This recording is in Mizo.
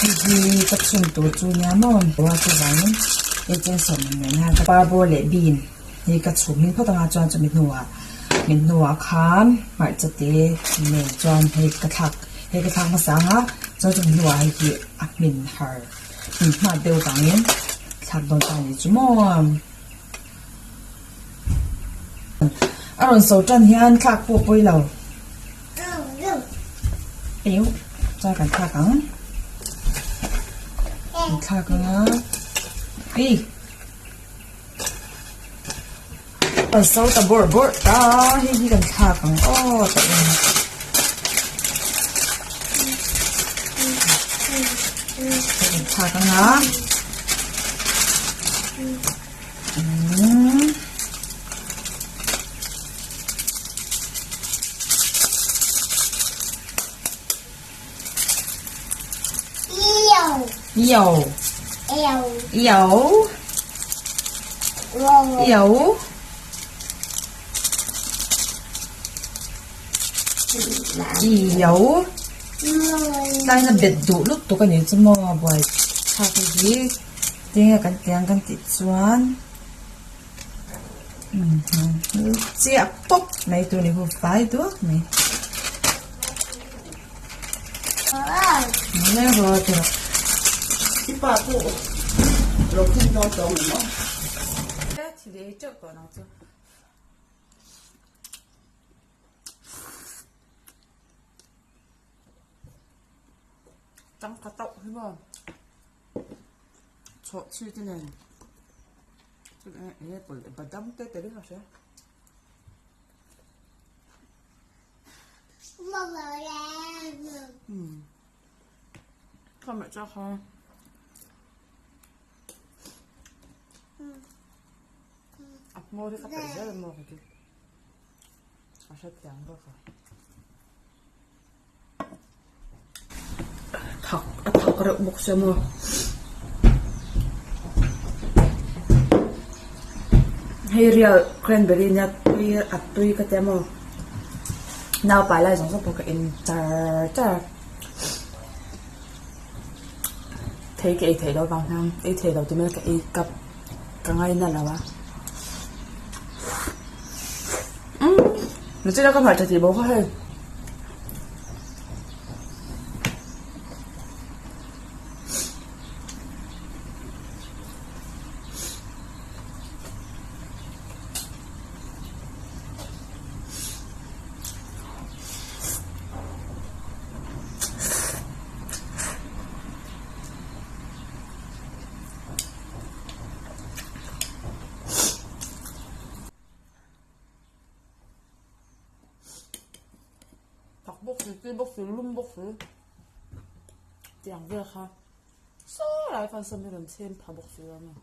Hei hi ka chhun tur chu nia maw a chuvangin hei chensawm ang nen hian ka parbawr leh bean hi ka chhum hmin phawt anga chuan chumi hnuah min hnuah khan hmarcha te nen chuan hei ka thlak hei ka thlak hmasa ang a chuan chumi hnuah hei hi a hmin har hmin hmat deuh vangin thlak dawn ta a ni chu maw. A rawn so tan hian thlak pawh pawi lo. Eo chuan kan thlak ang. Kan thlak ang a. Ei. Rawn so ta bawrh bawrh ta hei hi kan thlak ang aw ta em. Kan thlak ang a. Yêu. Yêu. Yêu. Yêu. Tlaiin a bet duh lutuk a nih chu maw buai thlak hi hi. Tinge kan tih ang kan tih chuan chiah pawp mai tur ni hu fai duak mai. Changkha tauh hi maw. Chawh chhi te nen chuan eng enge pawlh leh badam te tel in a hria. Umm khawmeh chak ha. A hmawr hi ka peih zel a maw ka ti a hrethiam bawk a. Thak a thak reuh bawk sia maw. Hei real cranberry nia tui a tui ka tia maw. Naupai lai zawng zawng pawh ka en char char a. Thei ka ei theih loh avang hian ei thei lo ti mai ka ei kap ka ngaina lo a. Umm nichina ka hmarcha tih bawk kha hei. Tak bawk si tui bawk si lum bawk si tiang vel kha saw lai khan sawm hi rawn chhem pha bawk si lo a ni.